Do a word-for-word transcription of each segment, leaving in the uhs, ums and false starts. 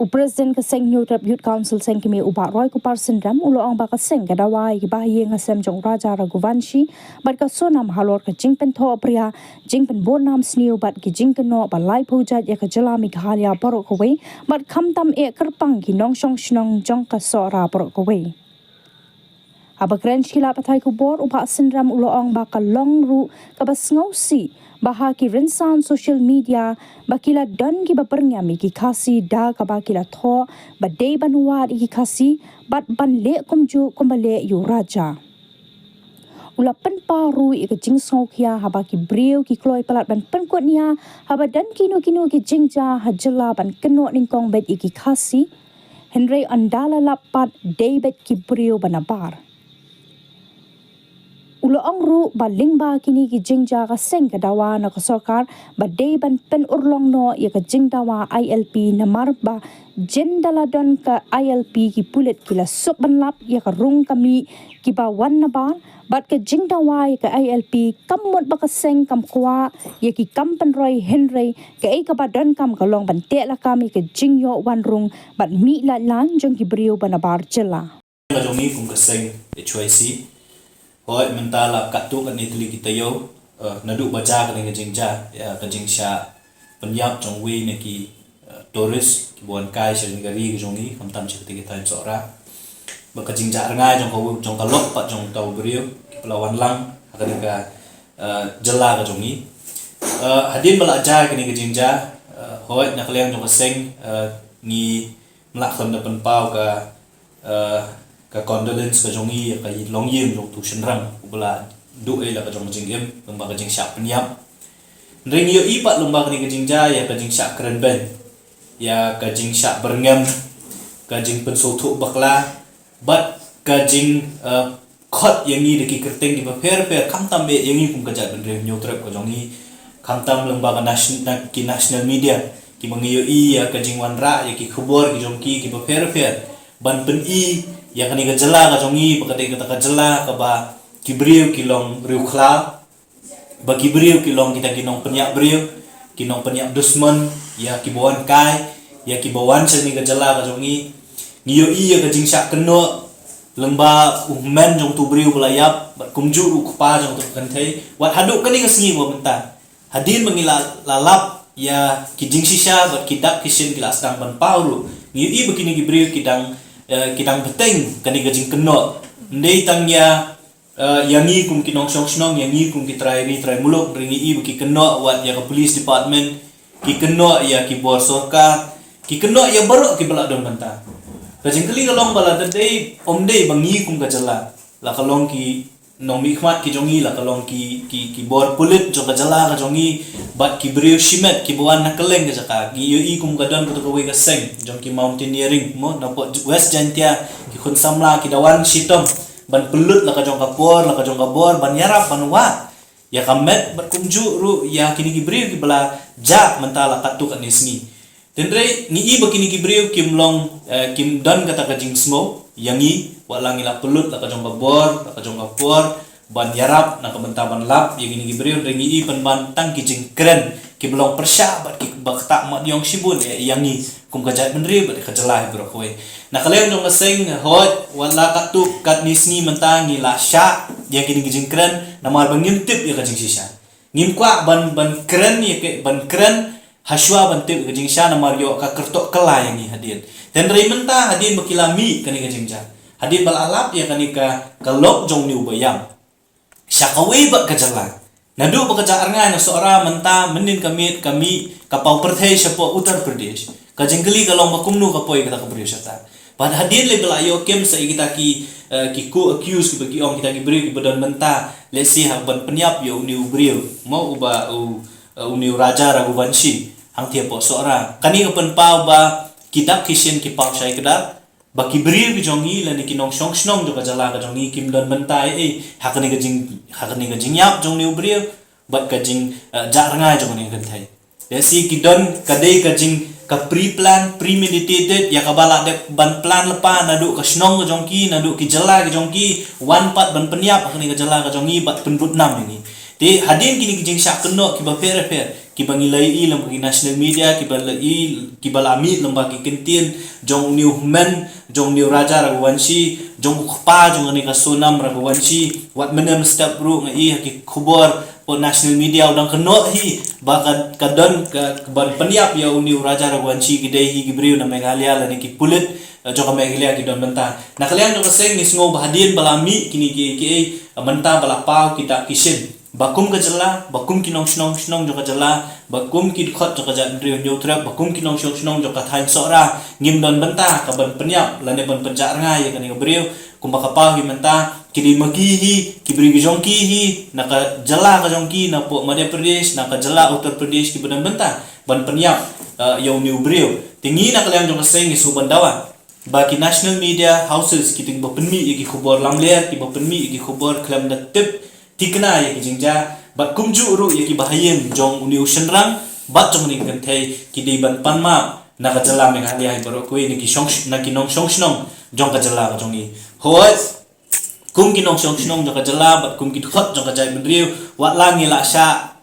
President ka seng Hynñiewtrep Youth Council Seng Kmie u Bah Roy Kupar Synrem u la ong ba ka seng ka dawa ïa ki bahaïing hasem jong u Raja Raghuvanshi bad ka Sonam halor ka jingpynthohbria, jingpynbud nam sniew bad ki jingkynnoh ba laiphew jait ïa ka jylla Meghalaya baroh kawei bad khamtam eh kyrpang ki nongshong shnong jong ka Sohra baroh kawei. Haba kren sha ki lad pathai khubor u Bah Synrem u la ong ba ka long ruh kaba sngewsih ba ha ki rynsan social media ba ki la don kiba pyrngem ïa ki Khasi da kaba ki la thoh ba dei ban wad ïa ki Khasi bad ban leh kumjuh kumba leh ïa u Raja. U la pynpaw ruh ïa ka jingsngewkhia haba ki briew ki kloi palat ban pynkut nia haba don kino kino ki jingjia ha jylla ban kynnoh nyngkong beit ïa ki Khasi. Hynrei ynda la lap pat dei beit ki briew ba nabar. U la ong ruh ba lyngba kine ki jingjia ka seng ka dawa na ka sorkar ba dei ban pynurlong noh ïa ka jingdawa I L P namar ba jin da la don ka I L P ki pulit ki la suk ban lap ïa ka rung ka mih kiba wan nabar bad ka jingdawa ïa ka I L P kam mut ba ka seng kam kwah ïa ki kam pynroi hynrei kaei kaba donkam ka long ban teh lakam ïa ka jingïoh wan rung bad mih lait lan jong ki briew ba nabar jylla. Ka jong ngi kum ka seng H Y C. Hooid mynta la katto katne tylli ki taïew, eh, naduh ba jia kane ka jingjia, ïa ka jingshah pynïap jong uwei na ki, eh, tourist kiba wan kai sha kane ka ri ka jong ngi, khamtam sha katei ka thaiñ Sohra. Bad ka jingjia rngai jong ka u, jong ka lok pat jong uta u briew kiba la wan lang ha kane ka, eh, jylla ka jong ngi. Eh, hadien ba la jia kane ka jingjia, eh, hooid na ka liang jong ka seng, eh, ngim lah khlem da pynpaw ka eh, ka condolence ka jong ngi ïa ka longïing jong utu u shynrang uba la duh ei la ka jong ka jingim lyngba ka jingshah pynïap. Hynrei ngi ïohi pat lyngba kane ka jingjia ïa ka jingshah krenbeiñ, ïa ka jingshah byrngem, ka jingpynsngewthuh bakla bad ka jing, eh, khot ïa ngi da ki kyrteng kiba pher pher, khamtam eh ïa ngi kum ka jaitbynriew Hynñiewtrep ka jong ngi, khamtam lyngba ka nation-, na-, ki national media kiba ngi ïohi ïa ka jingwanrah ïa ki khubor ki jong ki kiba pher pher ban pyni ïa kane ka jylla ka jong ngi ba ka dei kata ka jylla kaba ki briew ki long riewkhlaw, ba ki briew ki long kita ki nongpynïap briew, ki nongpynïap dusmon ïa kiba wan kai, ïa kiba wan sha kane ka jylla ka jong ngi. Ngi ïohi ïa ka jingshah kynnoh lyngba u hynmen jong utu u briew ba la ïap bad kumjuh ruh u kpa jong uta u kynthei. Wat haduh kane ka sngi ba mynta, hadien ba ngi la, la lap ïa ki jingshisha bad ki dak ki shin ki la sdang ban paw ruh, ngi ïohi ba kine ki briew ki dang, eh, ki dang bteng kane ka jingkynnoh. Ym dei tang ïa, eh, ïa ngi kum ki nongshong shnong, ïa ngi kum ki trai ri trai muluk, hynrei ngi ïohi ba ki kynnoh wat ïa ka police department, ki kynnoh ïa ki bor sorkar, ki kynnoh ïa baroh kiba la don bynta. Ka jingkylli ka long ba lada dei, ym dei ba ngi kum ka jylla, la ka long ki nongmihkhmat ki jong ngi, la ka long ki, ki, ki bor pulit jong ka jylla ka jong ngi bad ki briew shimet kiba wan na kylleng ka jaka. Ngi ïohi kum ka don kata kawei ka seng jong ki mountaineering mo, na pdeng West Jaintia, ki khun samla ki da wan shitom ban pynlut la ka jong ka por, la ka jong ka bor, ban ïarap ban wad ïa ka met bad kumjuh ruh ïa kine ki briew kiba la jah mynta la katto katne sngi. Hynrei ngi ïohi ba kine ki briew kim long, eh, kim don kata ka jingsngew ïa ngi, wat la ngi la pynlut la ka jong ka bor, la ka jong ka por ban ïarap na ka bynta ban lap ïa kine ki briew, hynrei ngi ïohi pynban tang ki jingkren kiba long pyrshah bad kiba ktah madiong shibun ïa, ïa ngi kum ka jaitbynriew bad ka jylla hi baroh kawei. Na ka liang jong ka seng, hooid, wat la katto katne sngi mynta ngi la shah ïa kine ki jingkren namar ba ngim tip ïa ka jingshisha. Ngim kwah ban, ban kren ïa ka, ban kren hashuwa ban tip ïa ka jingshisha namar ïoh ka kyrtoh kylla ïa ngi hadien. Hynrei mynta hadien ba ki la mih kane ka jingjia, hadien ba la lap ïa kane ka, ka lok jong une uba ïap sha kawei pat ka jylla, naduh ba ka jah rngai na Sohra mynta, mynnin ka miet ka mih ka paw pyrthei shapoh Uttar Pradesh. Ka jingkylli ka long ba kumno ka poi kata ka briew shata. Bad hadien lei ba la ïoh kem sa ïa kita ki, eh, ki co-accused kiba ki ong kita ki briew kiba don bynta, lehse hap ban pynïap ïa une u briew mo, uba u, eh, une u Raja Raghuvanshi hangtei hapoh Sohra. Kane ka pynpaw ba ki dak ki shin ki paw shai kdar, ba ki briew ki jong ngi lane ki nongshong shnong jong ka jylla ka jong ngi kim don bynta ei ei ha kane ka jing, ha kane ka jingïap jong une u briew bad ka jing, eh, jah rngai jong kane ka kynthei. Lehse ki don ka dei ka jing, ka pre-plan, premeditated, ïa kaba la dep ban plan lypa naduh ka shnong ka jong ki, naduh ki jylla ki jong ki, wan pat ban pynïap ha kane ka jylla ka jong ngi bad pynbud nam ïa ngi. Te hadien kine ki jingshah kynnoh kiba pher pher, kiba ngi la ïohi lyngba ki national media, kiba la ïohi, kiba la mih lyngba ki kyntien jong u new hymmen, jong u new Raja Raghuvanshi, jong u kpa jong kane ka Sonam Raghuvanshi. Wat mynne mynstep ruh nga ïohi ha ki khubor hapoh national media u dang kynnoh hi ba ka, ka don ka, ka ban pynïap ïa u new Raja Raghuvanshi ki dei hi ki briew na Meghalaya lane ki pulit, eh, jong ka Meghalaya ki don bynta. Na ka liang jong ka seng ngi sngew ba hadien ba la mih kine ki, ki, eh, mynta ba la paw ki dak ki shin, ba kum ka jylla, ba kum ki nongshnong shnong jong ka jylla, ba kum ki dkhot jong ka jaitbynriew Hynñiewtrep, ba kum ki nongshnong shnong jong ka thaiñ Sohra, ngim don bynta ka ban pynïap lane ban pynjah rngai ïa kane ka briew. Kumba ka paw hi mynta, ki dei ma ki hi, ki briew ki jong ki hi, na ka jylla ka jong ki, napoh Madhya Pradesh, na ka jylla Uttar Pradesh, kiba don bynta ban pynïap, eh, ïa une u briew. Te ngi na ka liang jong ka seng ngi shu ban dawa ba ki national media houses, ki dei ba pynmih ïa ki khubor lamler, kiba pynmih ïa ki khubor khlem da tip thikna ïa ki jingjia, bad kumjuh ruh ïa kiba ha ïing jong une u shynrang bad jong une u kynthei, ki dei ban pan map na ka jylla Meghalaya hi baroh kawei, na ki shong, na ki nongshong shnong jong ka jylla ka jong ngi. Hooid, kum ki nongshong shnong jong ka jylla bad kum ki dkhot jong ka jaitbynriew, wat la ngi la shah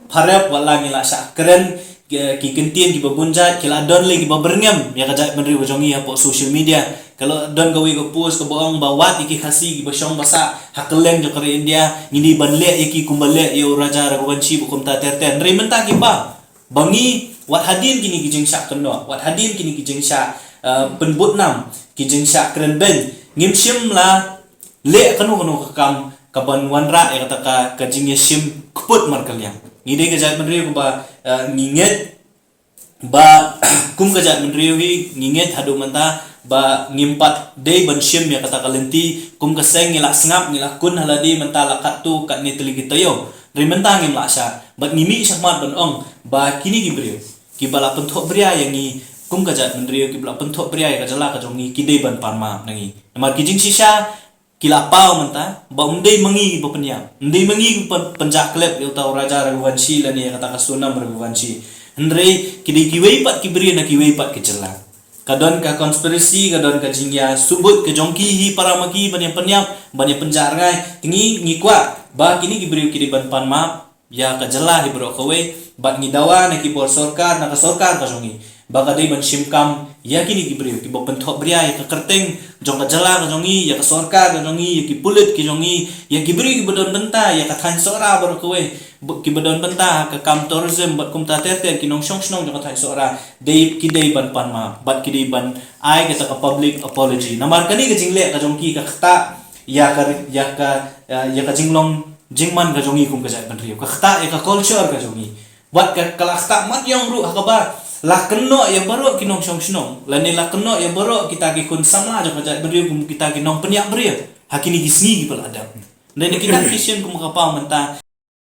pharep, wat la ngi la shah kren, ki, ki kyntien kiba bun jait, ki la don lei kiba byrngem ïa ka jaitbynriew ka jong ngi hapoh social media. Ka la don kawei ka post kaba ong ba wat ïa ki Khasi kiba shong ba sah ha kylleng jong ka ri India, ngi dei ban leh ïa ki kumba leh ïa u Raja Raghuvanshi bad kumta ter ter. Hynrei mynta ki paw ba ngi, wat hadien kine ki jingshah kynnoh, wat hadien kine ki jingshah, eh, pynbud nam, ki jingshah kren beiñ, ngim shym la leh kano kano ka kam ka ban wanrah ïa kata ka, ka jingïashim kput markylliang. Ngi dei ka jaitbynriew kaba, eh, ngi ngeit ba kum ka jaitbynriew hi ngi ngeit haduh mynta ba ngim pat dei ban shim ïa kata ka lynti. Kum ka seng ngi la sngap, ngi la kun ha lade mynta la katto katne tylli ki taïew, hynrei mynta ngim la shah. Bad ngi mih shakhmat ban ong ba kine ki briew kiba la pynthohbria ïa ngi kum ka jaitbynriew, kiba la pynthohbria ïa ka jylla ka jong ngi, ki dei ban pan map na ngi. Namar ki jingshisha ki la paw mynta ba ym dei ma ngi ba pynïap, ym dei ma ngi ba pyn-, pynjah klep ïa uta u Raja Raghuvanshi lane ïa kata ka Sonam Raghuvanshi. Hynrei ki dei kiwei pat ki briew na kiwei pat ki jylla. Ka don ka conspiracy, ka don ka jingïasubud ka jong ki hi para ma ki ban ïa pynïap, ban ïa pynjah rngai. Te ngi, ngi kwah ba kine ki briew ki dei ban pan map ïa ka jylla hi baroh kawei, bad ngi dawa na ki bor sorkar, na ka sorkar ka jong ngi, ba ka dei ban shim kam ïa kine ki briew kiba pynthohbria ïa ka kyrteng jong ka jylla ka jong ngi, ïa ka sorkar ka jong ngi, ïa ki pulit ki jong ngi, ïa ki briew kiba don bynta ïa ka thaiñ Sohra baroh kawei, ba, kiba don bynta ha ka kam tourism bad kumta ter ter, ki nongshong shnong jong ka thaiñ Sohra. Dei, ki dei ban pan map bad ki dei ban ai kata ka public apology. Namar kane ka jingleh ka jong ki ka ktah ïa ka, ïa ka, ïa, ïa ka jinglong jingman ka jong ngi kum ka jaitbynriew, ka ktah ïa ka culture ka jong ngi. Bad ka, ka la ktah mat ïong ruh ha kaba la kynnoh ïa baroh ki nongshong shnong lane la kynnoh ïa baroh kita ki khun samla jong ka jaitbynriew kum kita ki nongpynïap briew ha kine ki sngi kiba la dep. Hynrei na ki dak ki shin kum ka paw mynta